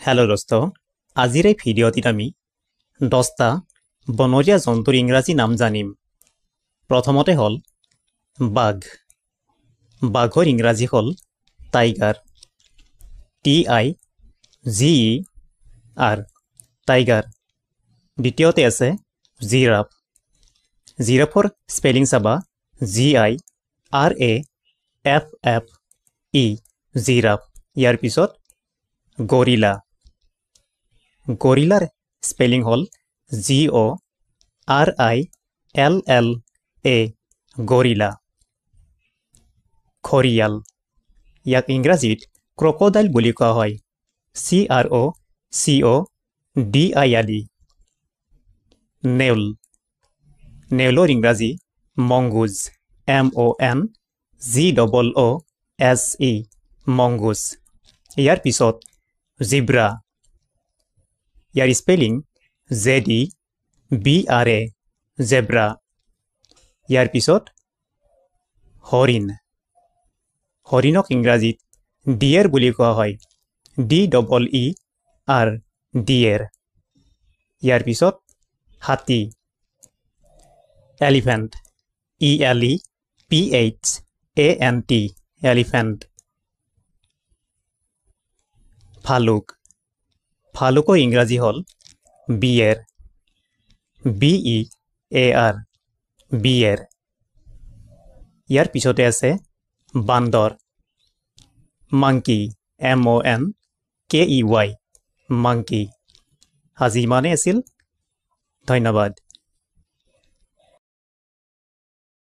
Hello' দোস্ত, আজিৰ এই ভিডিঅ'টিত আমি 10টা বনৰীয়া জন্তুৰ ইংৰাজী নাম জানিম। প্ৰথমতে হ'ল বাঘ। বাঘৰ ইংৰাজী হ'ল tiger, T I G E R, tiger. দ্বিতীয়তে আছে জিৰাফ। জিৰাফৰ স্পেলিং চাবা G I R A F F E, giraffe. ইয়াৰ পিছত গৰিলা। গৰিলাৰ স্পেলিং হ'ল G O R I L L A, gorilla. Gharial, ইয়াক ইংৰাজীত ক্ৰক'ডাইল বুলি কোৱা হয়, C R O C O D I L E. নেউল, নেউলৰ ইংৰাজী mongoose, M O N G double O S E, mongoose. ইয়াৰ পিছত জিব্ৰা, ইয়াৰ spelling Z E B R A, zebra. ইয়াৰ পিছত হৰিণ। হৰিণক ইংৰাজীত ডিয়েৰ বুলি কোৱা হয়, D double E R, deer. ইয়াৰ পিছত হাতী, elephant, E L E P H A N T, elephant. ভালুক, ভালুকৰ ইংৰাজী হ'ল bear, B E A R, bear. ইয়াৰ পিছতে আছে বান্দৰ, monkey, M O N K E Y, monkey. আজি ইমানেই আছিল, ধন্যবাদ।